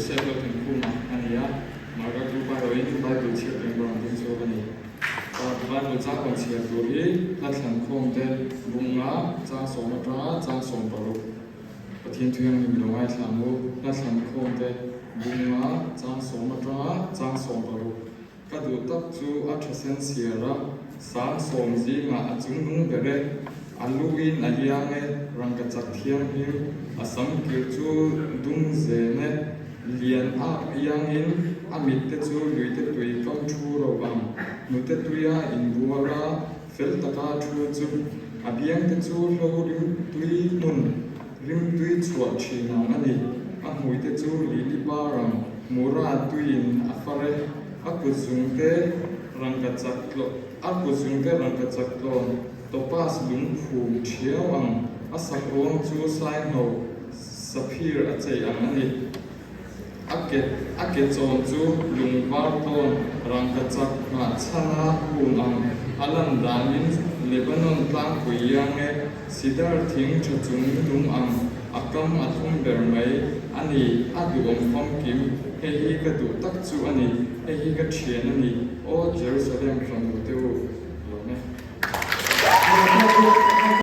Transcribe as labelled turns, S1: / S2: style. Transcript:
S1: Joseph Lalthankhuma a ni a, Marka Group aiawhin Bible chhiar peng ka rawn ding chhuak a ni. Bible chang rawn chhiar tur hi hla thlankhawm te bunga chang sawm atanga chang 16 Pathian Thianghlim lo ngaithla ang u. Hla thlankhawm te bunga chang sawm atanga chang 16 Ka duh tak chu a tha sen siar a, sang sawm zingah a chung nung ber e, a luin a iang e, rangkachak thianghlim, a sam kir chu dum zen e, lian ap iangin a mit te chu luite tui kam thu ro ang, hnute tuia inbual a, fel taka thu chu a biang te chu hlo rimtui hmun rimtui chhuah thin ang a ni. A hmui te chu lili par ang, mura tuiin a far e, a kut zung te rangka chak tlawn, a kut zung te rangka chak tlawn topaz lung phum thiau ang, a sak ruang chu saingho saphir a chei ang a ni. A ke a ke chawn chu lung var tlawn rangkachak nghah chhana hung ang a lan danin Lebanon tlangpui iang e, sidar thing tha chung nung ang a kam a thlum ber mai a ni, a duhawm famkim, hei hi ka duh tak chu a ni, hei hi ka thian a ni, Aw Jerusalem fanu te u, lawm e.